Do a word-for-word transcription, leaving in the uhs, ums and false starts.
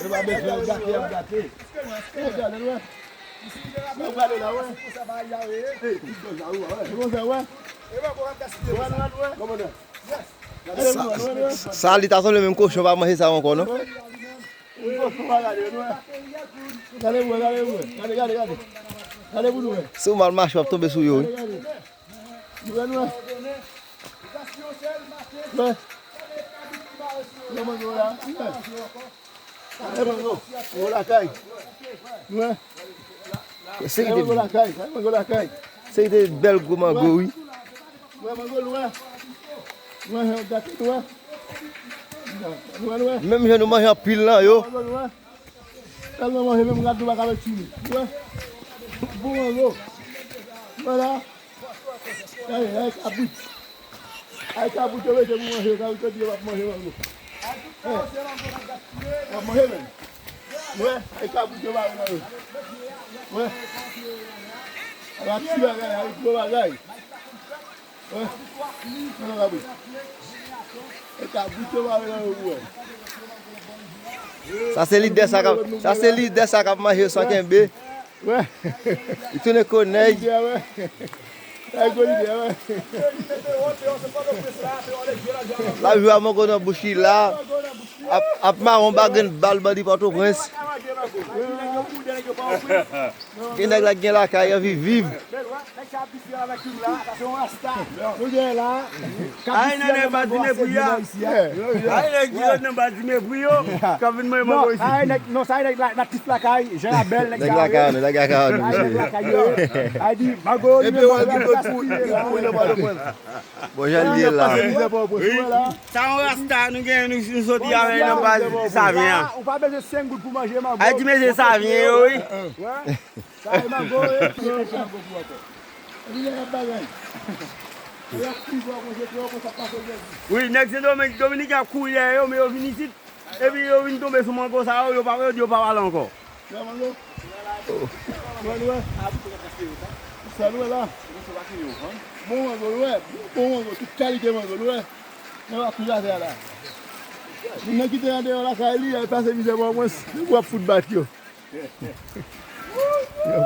Yo pa bezwen gate, y ap gate. Gade, gade, wè. Gade la, wè. Hey, ti dòz la, wè. Se konsa, wè. Wè, wè, wè. Kòmandan. Sa, sa li ta sanble menm kochon pa manje sa ankò, non? Gade, gade, gade. Gade pou nou wè. Si w mal mache, w ap tonbe sou yo, wi. Gade, gade. Nou wè, nou wè. Wè. Gade mango la. Wè. Gade mango. Mango lakay. Wè. Se ki te mango lakay, se mango lakay. Se ki te bèl gwo mango, wi. Wè mango lwen. Wè, gate lwen. Lwen, lwen. Menm jan nou manje anpil nan yo. Mango lwen. Tèlman manje, menm rad nou pa ka mèt fini. Wè. Bon mango. Wè la. Ay, ay, kabrit. Ay, kabrit yo mete pou manje, kabrit yo di yo p ap manje mango. Eh, w ap manje menm. Wè, ay, kabrit yo bare nan yo. Wè. Ala ti bagay, ay, gwo bagay. Wè. Ala kabrit. Ay, kabrit yo bare nan yo pou wè. Sa se lidè sa k ap, sa se lidè sa k ap manje san kenbe. Wè. Li tounen ko nèg. Lidè, wè. Ay, gwo lidè, wè. L ap jwe a mango nan bouch li la. Ap, ap mawon bagen bal bandi Pòtoprens. Gen nèg la gen lakay, anvi viv. Nou gen la. Ay, nèg nan baz di mepri a. Ay, nèg ki nan baz di mepri yo. K ap vin mwen mango isi. Ay, nèg, non, sa nèg la, natif lakay, Jan Abèl, nèg lakay, nèg lakay, nèg lakay yo. Ay, di, mango, li menm mango. Bon, jan l ye la. Wi. Sa yon rasta nou gen, nou, nou soti avè l nan baz Savyen an. Ou pa bezwen senk goud pou manje mango. Ay, di mesye Savyen yo, wi. Sa e mango, e. Li gen lòt bagay. Wi, nèg Sendomeng, Dominiken ap kouri dèyè yo, men yo vin isit. Epi yo vin tonbe sou mango sa yo, yo pa, yo di yo pa pale ankò. Wè mango. Wè, wè. Sa nou wè la. Bon mango, wè. Bon mango, tout kalite mango, wè. Nan la kou atè a la. Moun nan kite andeyò lakay li, al pase mizè pou mwen, w ap fout bat yo.